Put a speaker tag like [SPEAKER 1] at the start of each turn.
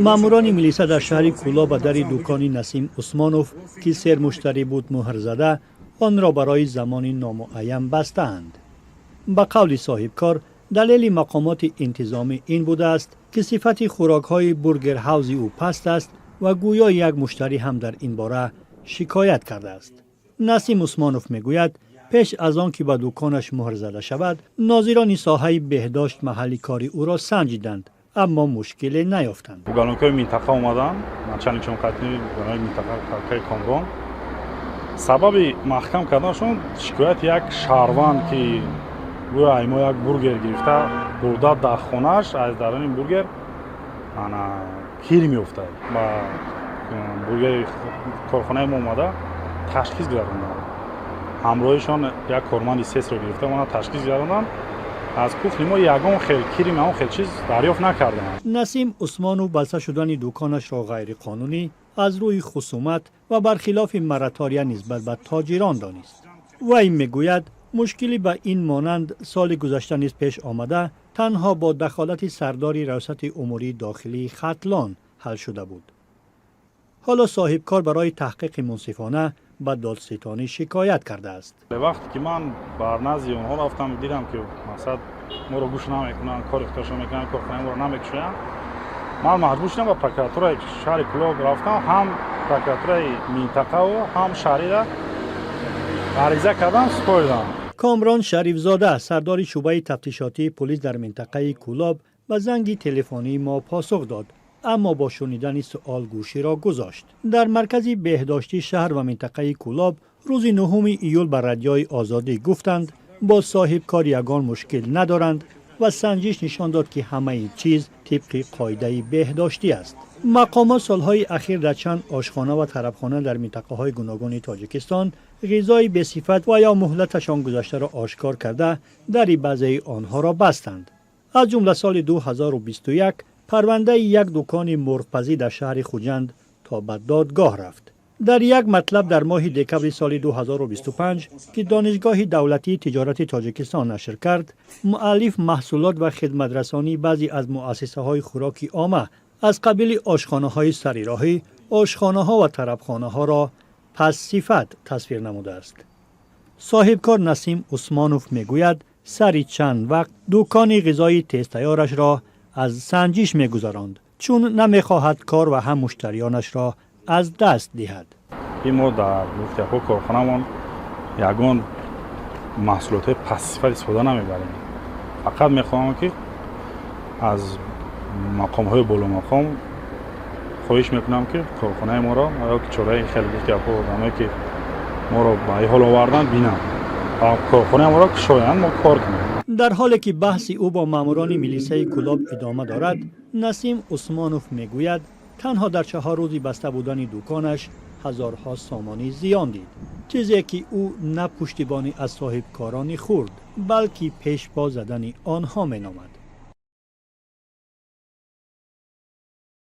[SPEAKER 1] Маъмурони милиса дар шаҳри Кӯлоб ба дари дукони Насим Усмонов, ки сермуштарӣ буд, муҳр зада, онро барои замони номуайян бастаанд. Ба қавли соҳибкор, далели мақомоти интизомӣ ин будааст, ки сифати хӯрокҳои бургерҳавзи ӯ паст аст ва гӯё як муштарӣ ҳам дар ин бора шикоят кардааст. Насим Усмонов мегӯяд, пеш аз он ки ба дуконаш муҳр зада шавад, нозирони соҳаи беҳдошт маҳалли кори ӯро санҷиданд, аммо мушкиле наёфтанд.
[SPEAKER 2] Уголовникҳои минтақа омаданд, начальник қатъи барои минтақа какаи Комрон. Сабаби маҳкам карданашон шикояти як шаҳрванд, ки гӯё ай мо як бургер гирифта бурда, дар хонааш аз даруни бургер ана кир меофтад. Ба бургери корхонаи мо омада ташхис гузаронданд. Ҳамроҳишон як корманди СЭСро гирифта омада ташхис гузаронданд. Аз кухни мо ягон хел кирим, ягон хел чиз дарёфт накарданд.
[SPEAKER 1] Насим Усмонов баста шудани дуконашро ғайриқонунӣ, аз рӯи хусумат ва бархилофи моратория нисбат ба тоҷирон донист. Вай мегӯяд, мушкилӣ ба ин монанд соли гузашта низ пеш омада, танҳо бо дахолати сардори Раёсати умурии дохилии Хатлон ҳал шуда буд. Ҳоло соҳибкор барои таҳқиқи мунсифона ба додситонӣ шикоят кардааст.
[SPEAKER 2] Вақте ки ман бар назди онҳо рафтам, дидам, ки мақсад моро гӯш намекунанд, кори худашон мекунанд, корхонаи моро намекушоянд, ман маҷбур шудам, ба прокуратураи шаҳри Кӯлоб рафтам. Ҳам прокуратураи минтақаву ҳам шаҳрира ариза кардам, супоридам.
[SPEAKER 1] Комрон Шарифзода, сардори шӯъбаи тафтишотии пулис дар минтақаи Кӯлоб, ба занги телефонии мо посух дод, аммо бо шунидани суол гӯширо гузошт. Дар маркази беҳдоштии шаҳр ва минтақаи Кӯлоб рӯзи 9 июл ба Радиои Озодӣ гуфтанд, бо соҳибкор ягон мушкил надоранд ва санҷиш нишон дод, ки ҳамаи чиз тибқи қоидаи беҳдоштӣ аст. Мақомот солҳои ахир дар чанд ошхона ва тарабхона дар минтақаҳои гуногуни Тоҷикистон ғизои бесифат ва ё муҳлаташон гузаштаро ошкор карда, дари баъзеи онҳоро бастанд. Аз ҷумла соли 2021 парвандаи як дукони мурғпазӣ дар шаҳри Хуҷанд то ба додгоҳ рафт. Дар як матлаб дар моҳи декабри соли 2025, ки Донишгоҳи давлатии тиҷорати Тоҷикистон нашр кард, муаллиф маҳсулот ва хидматрасонии баъзе аз муассисаҳои хӯроки омма аз қабили ошхонаҳои сарироҳӣ, ошхонаҳо ва тарабхонаҳоро пастсифат тасвир намудааст. Соҳибкор Насим Усмонов мегӯяд, сари чанд вақт дукони ғизои тезтайёрашро аз санҷиш мегузаронд, чун намехоҳад кор ва ҳам муштариёнашро аз даст диҳад.
[SPEAKER 2] Ин мо дар гуфтиҳо корхонамон ягон маҳсулотҳои пастсифат истифода намебарем. Фақат мехоҳам, ки аз мақомҳои боломақом хоҳиш мекунам, ки корхонаи моро ё чораи хеле гуфтиҳо одамое, ки моро ба ин ҳол оварданд, бинанд ва корхонаи моро кушоянд, мо кор кунем.
[SPEAKER 1] Дар ҳоле ки баҳси ӯ бо маъмурони милисаи Кӯлоб идома дорад, Насим Усмонов мегӯяд, танҳо дар 4 рӯзи баста будани дуконаш ҳазорҳо сомонӣ зиён дид, чизе ки ӯ на пуштибонӣ аз соҳибкорони хурд, балки пешпо задани онҳо меномад.